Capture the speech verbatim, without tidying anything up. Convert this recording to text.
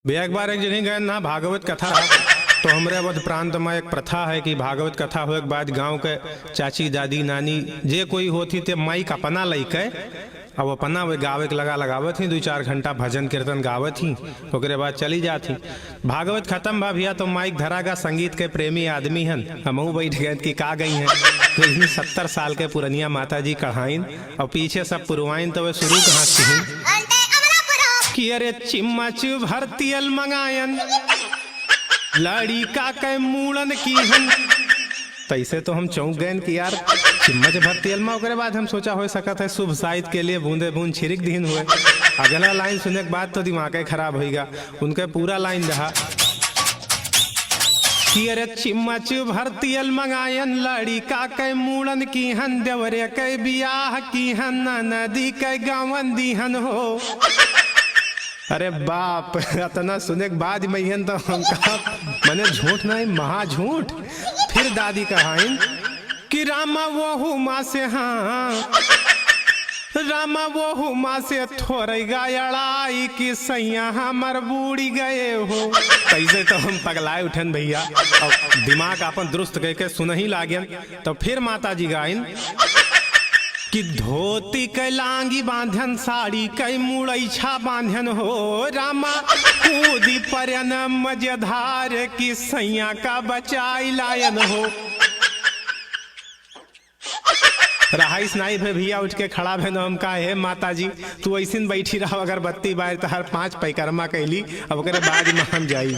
भैया, एक बार एक जगह गए ना, भागवत कथा। तो हमरे अवध प्रांत में एक प्रथा है कि भागवत कथा होए के बाद गांव के चाची, दादी, नानी, जे कोई होत ही, ते माइक अपना लइके, अब अपना वे गावे के लगा लगावत ही, दू चार घंटा भजन कीर्तन गावत ही, ओकरे बाद चली जात ही। भागवत खतम भा भैया, तो माइक धरा गा, संगीत के प्रेमी आदमी हन, हमहू बैठ गए कि का गई हैं। तो इतनी सत्तर साल के पुरनिया माता जी कढ़ाइन, और पीछे सब पुरवाइन, तो वे शुरू कहाँ से ही कि अरे चिम्मच भर तियल मंगायन, लड़िका के मूड़न किहन। तैसे तो हम चौंक गए कि यार, चिम्मच भर तियल में। ओकरे बाद हम सोचा, हो सकत है शुभ साइत के लिए बूंदे बूंद छिड़क दिहिन हुए। अगला लाइन सुने के बाद तो दिमागे खराब होइगा। उनके पूरा लाइन रहा कि अरे चिम्मच भर तियल मंगायन, लड़िका के मूड़न किहन, देवरे के बियाह किहन, ननदी के गवन दिहन हो। अरे बाप, अतना सुने के बाद में इहन तो हमका, मने झूठ नहीं, महा झूठ। फिर दादी कहाइन कि रामा वहू माँ से, हाँ, रामा वहू माँ से थोरैगा अड़ाई कि सैया हमर बूड़ी गए हो। तैसे तो हम पगलाए उठन भैया, और दिमाग अपन दुरुस्त करके सुनही लागेन। तो फिर माता जी गाइन कि धोती के लांगी बांधन, साड़ी के मुड़ैछा बांधन हो, रामा कूदी परन मजेधार कि सैया का बचाई लायन हो। रहाइस नाई भे भैया, उठ के खड़ा भे न, हम कहा, हे माता जी, तू ऐसिन बैठी रहो, अगरबत्ती बार तहर पाँच पैकरमा कैली, अब ओकरे बाद में हम जाई।